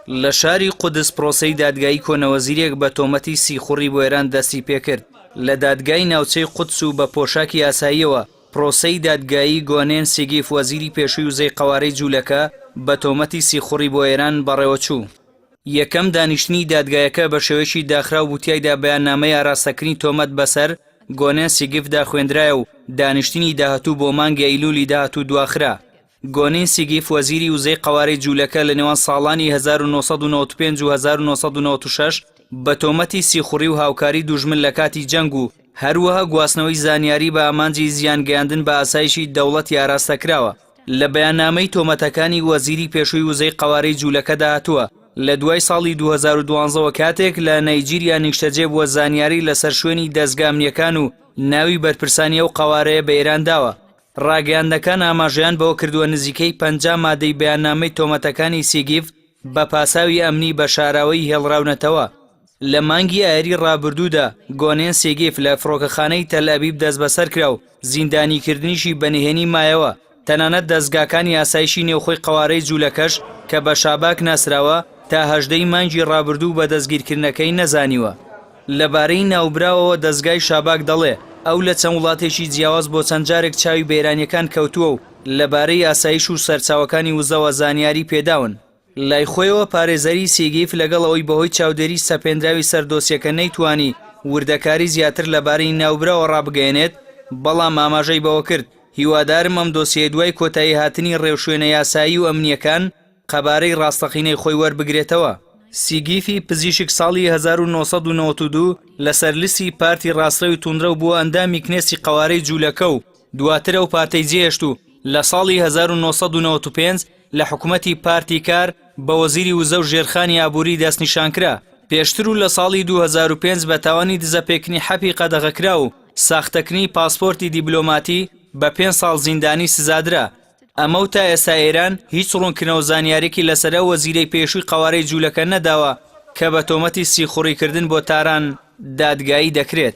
لە شاری قودس پرۆسەی دادگایی کۆنەوەزیرێک بە تۆمەتی سیخوڕی بۆ ئێران دەستی پێکرد. لە دادگای ناوچەی قودس و بە پۆشاکی ئاساییەوە پرۆسەی دادگایی گۆنێن سیگیف وەزیری پێشووی وزەی قەوارەی جوولەکە بە تۆمەتی سیخوڕی بۆ ئێران بەڕێوەچوو. یەکەم دانیشتنی دادگایەکە بە شێوەیەکی داخراو بوو تیایدا بەیاننامەی ئاراستەکردنی تۆمەت بەسەر گۆنێن سیگیفدا خوێندرایە و دانیشتنی داهاتوو بۆ مانگی ئەیلولی داهاتوو دواخرا. گۆنین سیگیف وەزیری وزەی قەوارەی جوولەکە لە نێوان ساڵانی 1995 و 1996 بە تۆمەتی سیخوڕی و هاوکاری دوژمن لە کاتی جەنگ و هەروەها گواستنەوەی زانیاری بە ئامانجی زیان گەیاندن بە ئاسایشی دەوڵەتی ئاراستە کراوە. لە بەیاننامەی تۆمەتەکانی وەزیری پێشووی وزەی قەوارەی جوولەکەدا هاتووە، لە دوای ساڵی 2012 وە کاتێک لە نەیجیریا نیشتەجێ بووە زانیاری لەسەر شوێنی دەزگا ئەمنییەکان و ناوی بەرپرسانی ئەو قەوارەیە بە ئێران داوە. ڕاگەیاندنەکان ئاماژەیان بەوە کردووە نزیکەی 50 مادەی بەیاننامەی تۆمەتەکانی سیگیڤ بە پاساوی ئەمنی بە شاراوەیی هێڵراونەتەوە. لە مانگی ئایاری ڕابردوودا گۆنێن سیگیف لە فڕۆکەخانەی تەلئەبیب دەستبەسەرکرا و زیندانیکردنیشی بە نهێنی مایەوە، تەنانەت دەزگاکانی ئاسایشی نێوخۆی قەوارەی جوولەکەش کە بە شاباک ناسراوە تا 18 ی مانگی ڕابردوو بە دەستگیرکردنەکەی نەزانیوە. لەبارەی ناوبراوەوە دەزگای شاباک دەڵێ، ئەو لە چەند وڵاتێکی جیاواز بۆ چەند جارێک چاوی بە ئێرانییەکان کەوتووە و لەبارەی ئاسایش و سەرچاوەکانی وزەوە زانیاری پێداون. لای خۆیەوە پارێزەری سیگیف لەگەڵ ئەوەی بەهۆی چاودێری سەپێنراوی سەر دۆسیەکە نەیتوانی وردەکاری زیاتر لەبارەی ناوبراوە ڕابگەیەنێت، بەڵام ئاماژەی بەوەکرد، هیوادارم ئەم دۆسیەیە دوای کۆتاییهاتنی ڕێوشوێنە یاسایی و ئەمنییەکان قەبارەی ڕاستەقینەی خۆی وەربگرێتەوە. سیگیفی پزیشک ساڵی 1992 لەسەر لیستی پارتی ڕاستڕەوی توندڕەو بووە ئەندامی کنێسی قەوارەی جوولەکە و دواتر ئەو پارتەی جێهێشت و لە ساڵی 1995 لە حکومەتی پارتی کار بە وەزیری وزە و ژێرخانی ئابووری دەستنیشانکرا. پێشتر و لە ساڵی 2005 بە تاوانی دزەپێکردنی حەپی قەدەغەکراو و ساختەکردنی پاسپۆرتی دیبلۆماتی بە پێنج ساڵ زیندانی سزادرا. ئەمە و تا ئێستا ئێران هیچ ڕوونکردنەوە زانیاریەکی لەسەر ئەو وەزیرەی پێشووی قەوارەی جوولەکە نەداوە کە بە تۆمەتی سیخوڕیکردن بۆ تاران دادگایی دەکرێت.